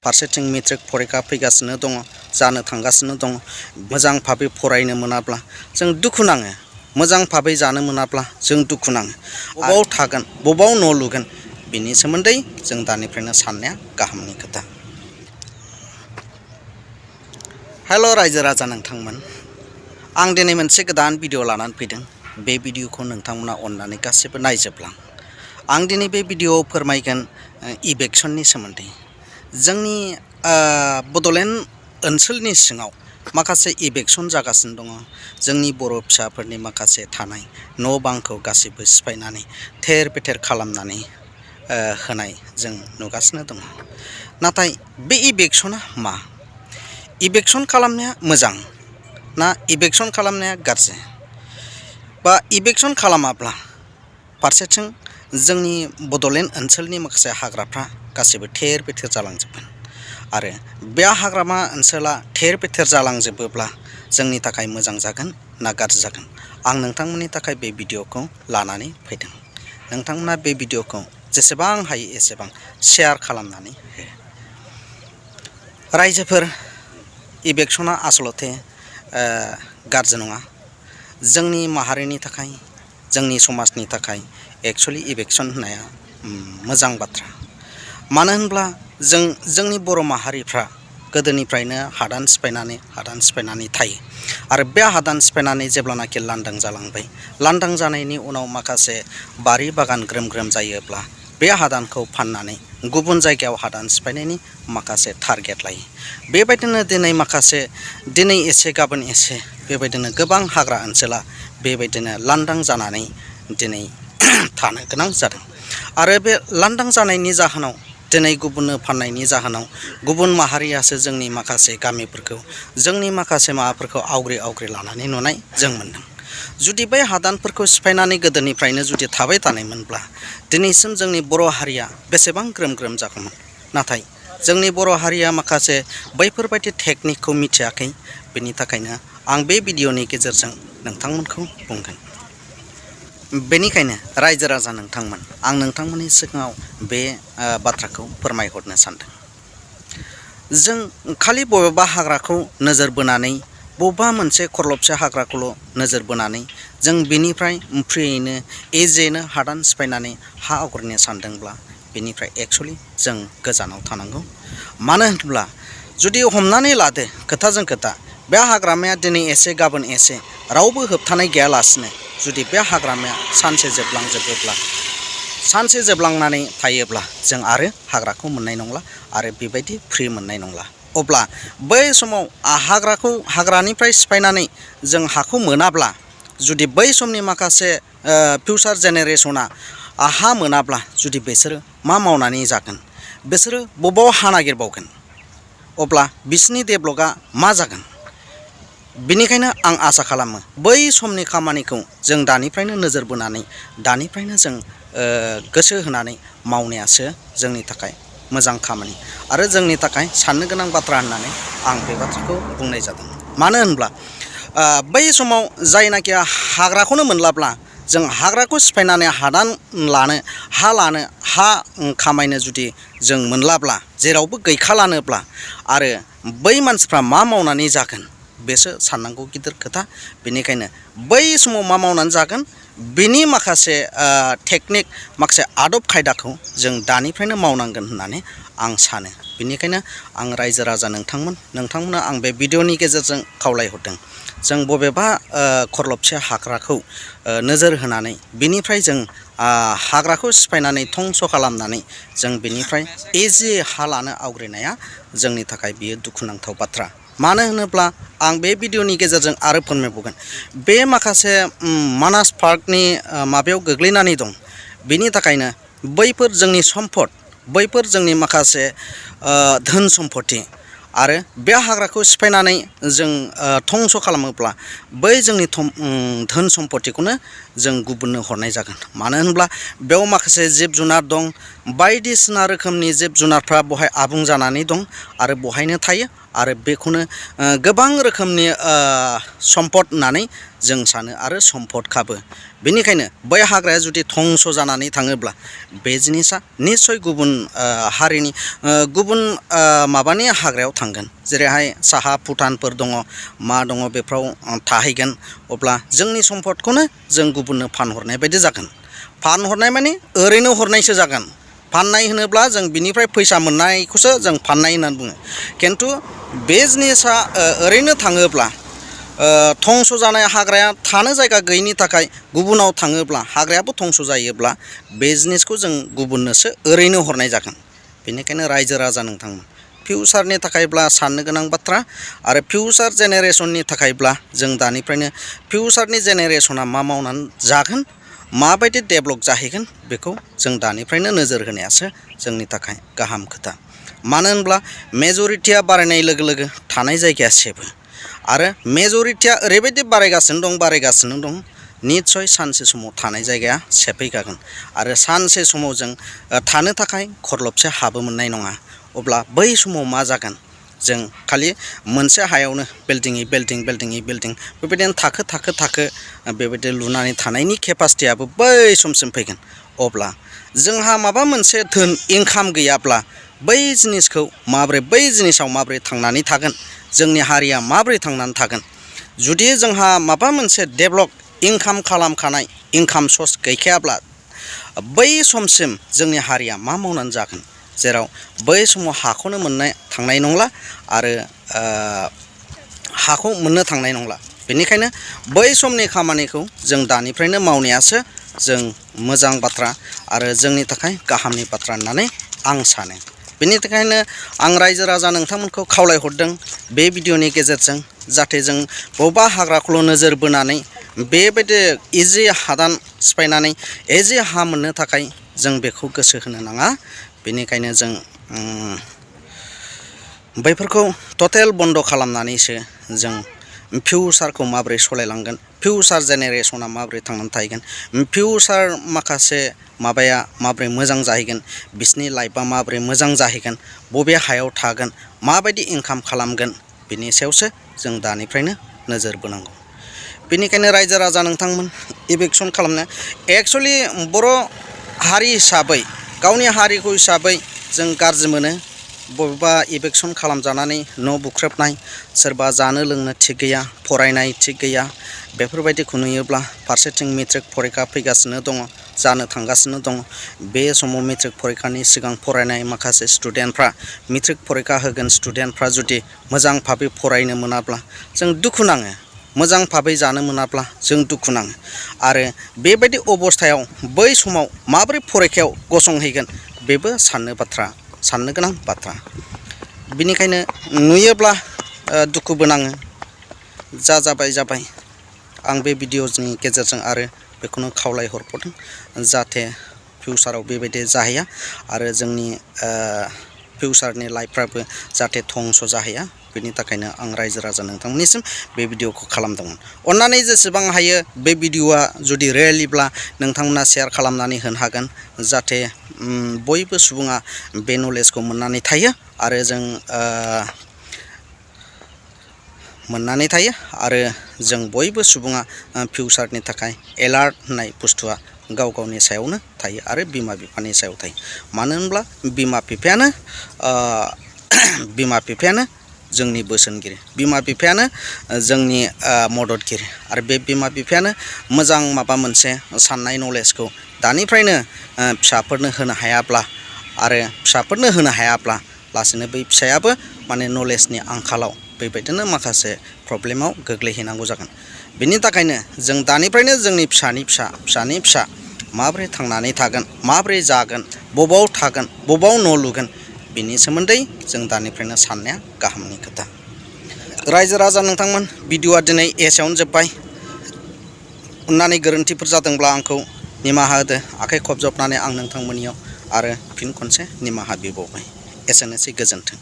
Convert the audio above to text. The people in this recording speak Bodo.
फारसेथिं मेट्रिक फरिखा फैगासिनो दङ जानो थांगासिनो दङ मोजां भाबै फरायनो मोनाब्ला जों दुखु नाङो मोजां भाबै जानो मोनाब्ला जों दुखु नाङो बबाव थागोन बबाव न' लुगोन बिनि सोमोन्दै जों दानिफ्रायनो साननाया गाहामनि खोथा। हेल' रायजो राजा नोंथांमोन, आं दिनै मोनसे गोदान भिडिअ लानानै फैदों। बे भिडिअखौ नोंथांमोना अननानै गासिबो नायजोबलां। आं दिनै बे भिडिअआव फोरमायगोन इभेक्सननि सोमोन्दै। जोंनि बड'लेण्ड ओनसोलनि सिङाव माखासे इभेक्सन जागासिनो दङ। जोंनि बर' फिसाफोरनि माखासे थानाय न' बांखौ गासिबो सिफायनानै थेर बेथेर खालामनानै होनाय जों नुगासिनो दङ। नाथाय बे इभेक्सना मा? इभेक्सन खालामनाया मोजां ना इभेक्सन खालामनाया गाज्रि? बा इभेक्सन खालामाब्ला फारसेथिं जोंनि बड'लेण्ड ओनसोलनि माखासे हाग्राफ्रा गासिबो थेर बेथेर जालांजोबगोन आरो बे हाग्रामा ओनसोला थेर बेथेर जालांजोबोब्ला जोंनि थाखाय मोजां जागोन ना गाज्रि जागोन? आं नोंथांमोननि थाखाय बे भिडिअखौ लानानै फैदों। नोंथांमोना बे भिडिअखौ जेसेबां हायो एसेबां शेयार खालामनानै हो। रायजोफोर, इभेक्सना आसलथे गाज्रि नङा। जोंनि माहारिनि थाखाय, जोंनि समाजनि थाखाय एक्सुवेलि इभेक्सन होनाया मोजां बाथ्रा। मानो होनब्ला जोंनि बर' माहारिफ्रा गोदोनिफ्रायनो हादान सिफायनानै थायो आरो बे हादान सिफायनानै जेब्लानाखि लांदां जालांबाय, लांदां जानायनि उनाव माखासे बारि बागान ग्रोम ग्रोम जायोब्ला बे हादानखौ फाननानै गुबुन जायगायाव हादान सिफायनायनि माखासे टारगेट लायो। बेबायदिनो दिनै एसे गाबोन एसे बेबायदिनो गोबां हाग्रा ओनसोला बेबायदिनो लांदां जानानै दिनै थानो गोनां जादों आरो बे लांदां जानायनि जाहोनाव दिनै गुबुननो फाननायनि जाहोनाव गुबुन माहारियासो जोंनि माखासे गामिफोरखौ, जोंनि माखासे माबाफोरखौ आवग्रि लानानै नुनाय जों मोनदों। जुदि बै हादानफोरखौ सिफायनानै गोदोनिफ्रायनो जुदि थाबाय थानायमोनब्ला दिनैसिम जोंनि बर' हारिया बेसेबां ग्रोम ग्रोम जागौमोन। नाथाय जोंनि बर' हारिया माखासे बैफोरबायदि टेकनिकखौ मिथियाखै। बेनि थाखायनो आं बे भिडिअनि गेजेरजों नोंथांमोनखौ बुंगोन। बेनिखायनो रायजो राजा नोंथांमोन, आं नोंथांमोननि सिगाङाव बे बाथ्राखौ फोरमायहरनो सानदों। जों खालि बबेबा हाग्राखौ नोजोर बोनानै, बबेबा मोनसे खरलबसे हाग्राखौल' नोजोर बोनानै जों बेनिफ्राय फ्रियैनो इजियैनो हादान सिफायनानै हा आवग्रिनो सानदोंब्ला बेनिफ्राय एक्सुवेलि जों गोजानाव थानांगौ। मानो होनब्ला जुदि हमनानै लादो खोथाजों खोथा, बे हाग्रामाया दिनै एसे गाबोन एसे रावबो होबथानाय गैयालासिनो जुदि बे हाग्रामाया सानसे जोबलांनानै थायोब्ला जों आरो हाग्राखौ मोननाय नंला आरो बेबायदि फ्रि मोननाय नंला। अब्ला बै समाव हाग्रानिफ्राय सिफायनानै जों हाखौ मोनाब्ला, जुदि बै समनि माखासे फिउचार जेनेरेसना हा मोनाब्ला जुदि बिसोरो मा मावनानै जागोन? बिसोरो बबाव हा नागिरबावगोन? अब्ला बिसोरनि डेभेलपआ मा जागोन? बेनिखायनो आं आसा खालामो बै समनि खामानिखौ जों दानिफ्रायनो नोजोर बोनानै, दानिफ्रायनो जों गोसो होनानै मावनायासो जोंनि थाखाय मोजां खामानि आरो जोंनि थाखाय साननो गोनां बाथ्रा होननानै आं बे बाथ्राखौ बुंनाय जादों। मानो होनब्ला बै समाव जायनाखि हाग्राखौनो मोनलाब्ला, जों हाग्राखौ सिफायनानै हादान लानो, हा खामायनो जुदि जों मोनलाब्ला, जेरावबो गैखालानोब्ला आरो बै मानसिफ्रा मा मावनानै जागोन? बेसो साननांगौ गिदिर खोथा। बेनिखायनो बै समाव मा मावनानै जागोन? बिनि माखासे टेकनिक, माखासे आदब खायदाखौ जों दानिफ्रायनो मावनांगोन होननानै आं सानो। बेनिखायनो आं रायजो राजा नोंथांमोननो आं बे भिडिअनि गेजेरजों खावलायहरदों। जों बबेबा खरलबसे हाग्राखौ नोजोर होनानै बिनिफ्राय जों हाग्राखौ सिफायनानै धंस' खालामनानै जों बिनिफ्राय इजि हा लानो आवग्रिनाया जोंनि थाखाय बियो दुखुनांथाव बाथ्रा। मानो होनोब्ला आं बे भिडिअनि गेजेरजों आरो फोरमायबावगोन, बे माखासे मानास पार्कनि माबायाव गोग्लैनानै दं। बेनि थाखायनो बैफोर जोंनि सम्पद, बैफोर जोंनि माखासे धोन सम्पति आरो बे हाग्राखौ सिफायनानै जों धंस' खालामोब्ला बै जोंनि धोन सम्पतिखौनो जों गुबुननो हरनाय जागोन। मानो होनब्ला बेयाव माखासे जिब जुनार दं, बायदिसिना रोखोमनि जिब जुनारफ्रा बहाय आबुं जानानै दं आरो बहायनो थायो आरो बेखौनो गोबां रोखोमनि सम्पद होननानै जों सानो आरो सम्पदखाबो। बेनिखायनो बै हाग्राया जुदि धंस जानानै थाङोब्ला बे जिनिसा निस्सय गुबुन हारिनि गुबुन माबानि हाग्रायाव थांगोन जेरैहाय साहा भुटानफोर दङ मा दङ बेफ्राव थाहैगोन अब्ला जोंनि सम्पदखौनो जों गुबुननो फानहरनाय बायदि जागोन फानहरनाय माने ओरैनो हरनायसो जागोन फाननाय होनोब्ला जों बिनिफ्राय फैसा मोननायखौसो जों फाननाय होननानै बुङो खिन्थु बे जिनिसा ओरैनो थाङोब्ला धंस जानाय हाग्राया थानो जायगा गैयिनि थाखाय गुबुनाव थाङोब्ला हाग्रायाबो धंस जायोब्ला बे जिनिसखौ जों गुबुननोसो ओरैनो हरनाय जागोन बेनिखायनो रायजो राजा नोंथांमोन फिउचारनि थाखायब्ला साननो गोनां बाथ्रा आरो फिउचार जेनेरेसननि थाखायब्ला जों दानिफ्रायनो फिउचारनि जेनेरेसना मा मावनानै जागोन माबायदि डेभेलप जाहैगोन बेखौ जों दानिफ्रायनो नोजोर होनायासो जोंनि थाखाय गाहाम खोथा मानो होनब्ला मेजरिटिया बारायनाय लोगो लोगो थानाय जायगाया सेबो आरो मेजरिटिया ओरैबायदि बारायगासिनो दं निस्सय सानसे समाव थानाय जायगाया सेफैखागोन आरो सानसे समाव जों थानो थाखाय खरलबसे हाबो मोननाय नङा अब्ला बै समाव मा जागोन जों खालि मोनसे हायावनो बिल्डिङै बिल्डिं बेबायदिनो थाखो बेबायदि लुनानै थानायनि केपासिटियाबो बै समसिम फैगोन अब्ला जोंहा माबा मोनसे धोन इनकाम गैयाब्ला बै जिनिसखौ बै जिनिसाव माबोरै थांनानै थागोन जोंनि हारिया माबोरै थांनानै थागोन जुदि जोंहा माबा मोनसे डेभेलप इनकाम खालामखानाय इनकाम सर्स गैखायाब्ला बै समसिम जोंनि हारिया मा मावनानै जागोन जेराव बै समाव हाखौनो मोननो थांनाय नंला आरो हाखौ मोननो थांनाय नंला बेनिखायनो बै समनि खामानिखौ जों दानिफ्रायनो मावनायासो जों मोजां बाथ्रा आरो जोंनि थाखाय गाहामनि बाथ्रा होननानै आं सानो बेनि थाखायनो आं रायजो राजा नोंथांमोनखौ खावलायहरदों बे भिडिअनि गेजेरजों जाहाथे जों बबेबा हाग्राखौल' नोजोर बोनानै बेबायदि इजि हादान सिफायनानै इजि हा मोननो थाखाय जों बेखौ गोसो होनो नाङा बेनिखायनो जों बैफोरखौ टटेल बन्द खालामनानैसो जों फिउचारखौ माबोरै सालायलांगोन फिउचार जेनेरेसना माबोरै थांनानै थाहैगोन फिउचार माखासे माबाया माबोरै मोजां जाहैगोन बिसोरनि लाइफआ माबोरै मोजां जाहैगोन बबे हायाव थागोन माबायदि इनकाम खालामगोन बिनि सायावसो जों दानिफ्रायनो नोजोर बोनांगौ बेनिखायनो रायजो राजा नोंथांमोन इभिक्सन खालामनो एक्सुवेलि बर' हारि हिसाबै गावनि हारिखौ हिसाबै जों गाज्रि मोनो बबेबा इभिक्सन खालामजानानै न' बुख्रेबनाय सोरबा जानो लोंनो थिग गैया फरायनाय थिग गैया बेफोरबायदिखौ नुयोब्ला फारसेथिं मेट्रिक फरिखा फैगासिनो दङ जानो थांगासिनो दङ बे समाव मेट्रिक फरिखानि सिगां फरायनाय माखासे स्टुडेन्टफ्रा मेट्रिक फरिखा होगोन स्टुडेन्टफ्रा जुदि मोजां भाबै फरायनो मोनाब्ला जों दुखु नाङो मोजां भाबै जानो मोनाब्ला जों दुखु नाङो आरो बेबायदि अबस्थायाव बै समाव माबोरै फरिखायाव गसंहैगोन बेबो साननो गोनां बाथ्रा बिनिखायनो नुयोब्ला दुखुबो नाङो जाबाय आं बे भिडिअनि गेजेरजों आरो बेखौनो खावलायहरबावदों जाहाथे फिउचाराव बेबायदि जाहैया आरो जोंनि फिउचारनि लाइफफ्राबो जाहाथे धंस जाहैया बेनि थाखायनो आं रायजो राजा नोंथांमोननिसिम बे भिडिअखौ खालामदोंमोन अन्नानै जेसेबां हायो बे भिडिअआ जुदि रियेलिब्ला नोंथांमोना शेयार खालामनानै होनो हागोन जाहाथे बयबो सुबुङा बे नलेजखौ मोननानै थायो आरो जों बयबो सुबुङा फिउचारनि थाखाय एलार्ट होननाय बुस्थुआ गाव गावनि सायावनो थायो आरो बिमा बिफानि सायाव थायो मानो होनब्ला बिमा बिफायानो जोंनि बोसोनगिरि बिमा बिफायानो जोंनि मददगिरि आरो बे बिमा बिफायानो मोजां माबा मोनसे साननाय नलेजखौ दानिफ्रायनो फिसाफोरनो होनो हायाब्ला लासैनो बै फिसायाबो माने नलेजनि आंखालाव बेबायदिनो माखासे प्रब्लेमाव गोग्लैहैनांगौ जागोन बेनि थाखायनो जों दानिफ्रायनो जोंनि फिसानि फिसा माबोरै थांनानै थागोन माबोरै जागोन बबाव थागोन बबाव न' लुगोन बिनि सोमोन्दै जों दानिफ्रायनो साननाया गाहामनि खोथा रायजो राजा नोंथांमोन भिडिअआ दिनै एसेयावनो जोब्बाय अन्नानै गोरोन्थिफोर जादोंब्ला आंखौ निमाहा होदो आखाइ खबजबनानै आं नोंथांमोननियाव आरो फिन खनसे निमाहा बिबावबाय एसेनोसै गोजोन्थों।